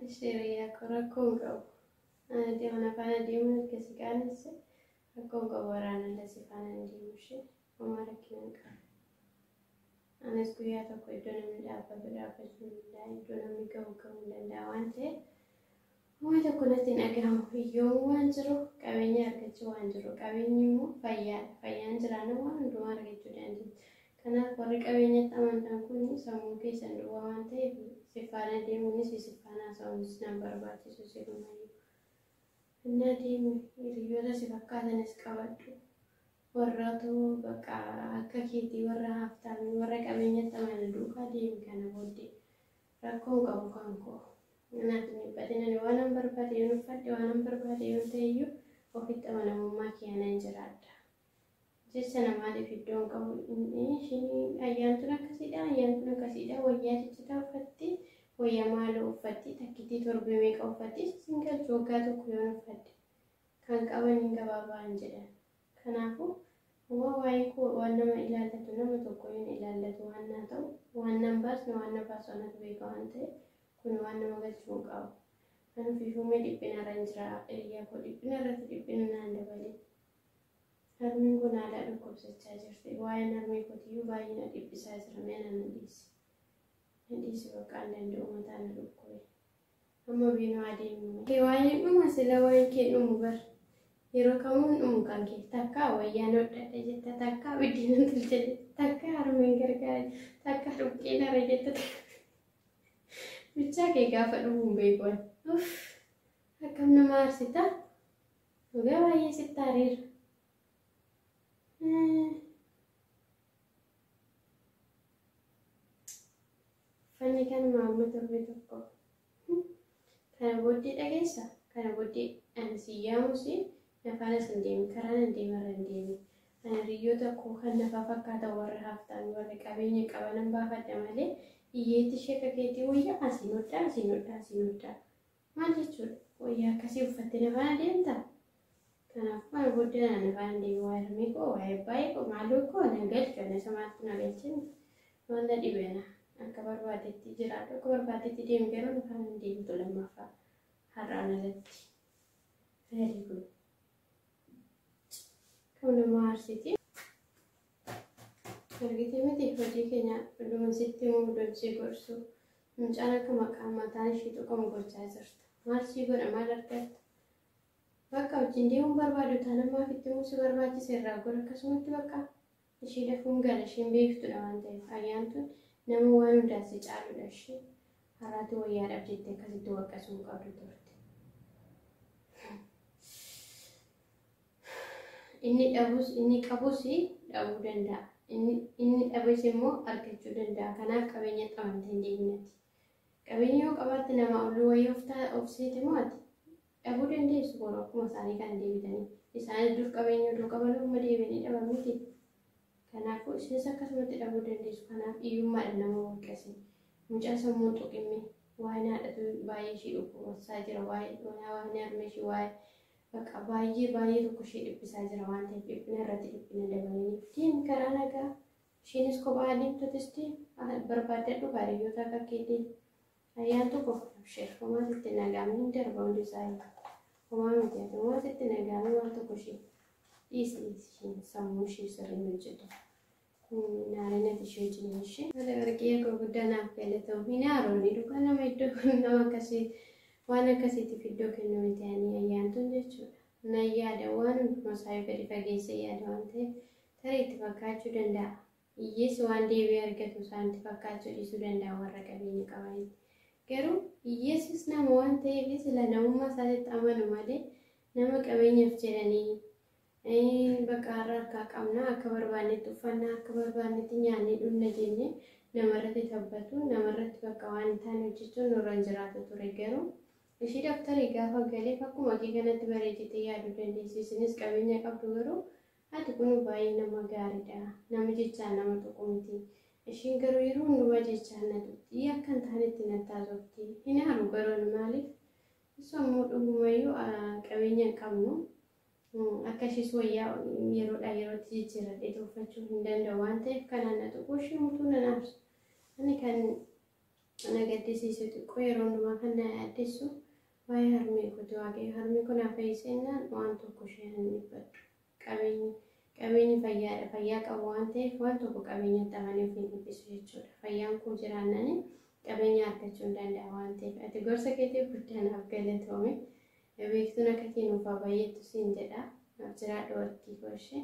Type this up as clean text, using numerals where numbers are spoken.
Ishee hiriyaa koo rakkoo hin qabu. Ani ana faana deemuun erga si qaanesse rakkoo hin qabu, waraana si faana hin deemu, ishee homaa rakkina hin qabu. Anis guyyaa tokko iddoo namni dhaabbatu dhaabbachuu hin danda'a, iddoo namni gahu gahuu hin danda'a waan ta'eef homaa tokko natti hin dhagahamu. Hiyyoomuu waan jiru, qabeenya argachuu waan jiru, qabeenyi immoo fayyaadha. Fayyaan jiraanna waan hundumaa argachuu dandeenya. Kanaaf warri qabeenyatti amantan kun sammuu keessan duwwaa waan ta'eef si faana deemuunis si faana haasa'uunis nan barbaachisu silumayyuu. Innaa deemi, hiriyoota si fakkaatanis qabadhu. Warraatu bakka akka keetii warra haftaamii warra qabeenyatti amanan duukaa deemi kana booddee. Rakkoo hin qabu kan koo. Kanaaf hin dhiphatin, ani waan an barbaade yoon uffadhe, waan an barbaade yoon ta'e iyyuu ofitti amanamummaa kiyya nan jiraadha. Jecha namaatiif iddoo hin qabu. Ishiin ayyaantuun akkasiidha, ayyaantuun akkasiidha, wayyaa ciccitaa uffatti, wayyaa maaloo uffatti, takkittii torbee meeqa uffatti, sin galchu waggaa tokko yoon uffadhe. Kan qaban hin gabaaba'an jedhan. Kanaafuu homaa waa'ee koo waan nama ilaallatu nama tokko hin ilaallatu, waan naa ta'u waan nan baasne waan na baasu anatu beeka waan ta'eef kun waan nama galchuu hin qabu. Kan ofiifuu mee dhiphina irra hin jira, hiriyaa koo, dhiphina irratti dhiphina naan dabalee. Harmeen kun haala dhukkubsachaa jirti. Waa'een harmee kootiyyuu baay'ee na dhiphisaa jira. Mee na dhiisi. Na dhiisi, bakka hin danda'u, mataa na dhukkube. Amma biinoo adeemu. Waa'een dhuma sila, waa'een kee dhumu bar. Yeroo kamuu hin dhumu kan kee. Takkaa wayyaan hodhadhe jetta, takkaa biddeena tolche jetta, takkaa harmeen gargaara, takkaa dhukkee nara jetta. Bichaa kee gaafa dhumu hin beeku. Uff, akkam nama aarsita. Dhugaa baay'ee sitti aareera. Uffanni kanuma amma torbee tokko. Kana booddee dhageessa? Kana booddee ani si yaamus na faanas hin deemin, karaa nan deemarra hin deemin. Ani hiriyoota koo kan nafa fakkaatan warra haftaan warra qabeenya qabanan baafadha malee hiyyeetti ishee akka keetii wayyaa asiin hodhaa, asiin hodhaa, asiin hodhaa. Maal jechuudha? Wayyaa akkasii uffattee na faana deemtaa? Kanaafuu kana booddee ana na faana deemi, waa'ee harmee koo, waa'ee abbaa koo, maaloo koo nan galchu, ana isa maaltu na galche, maal na dhibe ana? Akka barbaadetti jiraadhu, akka barbaadetti deemi, garuu na faana hin deemtu lammaffaa har'aan alatti. Very good. Kam nama aarsiti. Argite miti, hojii keenya dhuman sitti himuu dojjii gorsu. Mucaan akka maqaan mataan ishii tuqamu gochaa jirta. Maal sii godha, maal argatta? Bakka wajjin deemuun barbaadu taanaan maaf itti himuu si barbaachise? Irraa gora akkasumatti, bakka ishii dafuun gala, isheen beektudha waan ta'eef. Ayyaantuun nama waan hundaan si caaludha ishee. Har'aati wayyaadhaaf jettee akkasitti waqqasuu hin qabdu turte. Inni dhabus inni qabus dhabuu danda'a. Inni dhabes immoo argachuu danda'a. Kanaaf qabeenya amantee hin deeminati. Qabeenya yoo qabaatte namaa oluu wayii of seete moo ati? Dhabuu dandeessu boru akkuma isaanii kana deebitanii. Isaanis dur qabeenya odoo qaban amma deebi'anii dhaban miti. Kanaafuu isinis akkasumatti dhabuu dandeessu. Kanaaf hiyyummaadhaan nama waqqasin. Mucaa sammuu tuqimme, waa'een haadhatu baay'ee ishii dhukkubsaa jira. Waa'ee harmee ishii, waa'ee bakka baay'ee baay'ee tokko ishee dhiphisaa jira waan ta'eef dhiphina irratti dhiphina dabalanii. Deemi karaa nagaa. Isheenis kophaa adeemtotis deemi. Barbaaddadhu hiriyoota akka keetii. Ayyaan tokko abshir, homaa sitti nagaame, hin darba hundi isaa. Homaa miti, ati homaa sitti nagaame, waan tokko ishee dhiisi, dhiisi, isheen sammuu ishee sirriin hojjetu. Naareen ati ishee wajjin ishee. Haala warqee koo guddaa naaf galatoom. Hin haaroonni dhugaa nama iddoo nama akkasii waan akkasiitiif iddoo kennu miti ani ayyaantuun jechuudha. Nan yaada, waan hundumaa isaa gadi fageessee yaada waan ta'eef tarii itti fakkaachuu danda'a. Hiyyeessi waan deebi'ee argatu isaanitti fakkaachuu dhiisuu danda'a warra qabeenya qabanitti. Garuu hiyyeessis nama waan ta'eef sila namummaa isaatitti amanu malee nama qabeenyaaf jedhanii bakka har'a harkaa qabna, akka barbaannetti uffannaa, akka barbaannetti nyaannee dhugna jennee namarratti tabbatu, namarratti bakka waan hin taane hojjechuun nurra hin jiraatu ture. Garuu ishii daftarii gaafa galeef akkuma kee kanatti bareechitee yaaduu dandeessi. Isinis qabeenya qabdu, garuu ati kun baay'ee nama gaariidha, nama jechaan nama tuqu miti. Ishiin garuu yeroo hundumaa jechaan na tuqxi, akka hin taanetti natti haasofti. Hin aaru garuu maaliif sammuu dhugumayyuu qabeenya hin qabnu. Akka ishees wayyaa yeroodhaa yerootti jijjiirradhee uffachuu hin danda'u waan ta'eef kanaan na tuquu ishee mutuu nan aarsu. Ani kan Na gaddisiisu xiqqoo yeroo hundumaa kan na yaaddessu waa'ee harmee kooti. Waaqayyo harmee kun haa fayyisennaan waan tokko ishee hin dhiphadhu. Qabeenyi fayyaadha. Fayyaa qabu waan ta'eef waan tokko qabeenyatti amanee of hin dhiphisu jechuudha. Fayyaan koo jiraannani qabeenya argachuu hin danda'a waan ta'eef. Ati gorsa keetiif guddaa naaf galatoome. Beektuun akka kee nuuf haa baay'attu siin jedha. Naaf jiraadhu warqii koo ishee.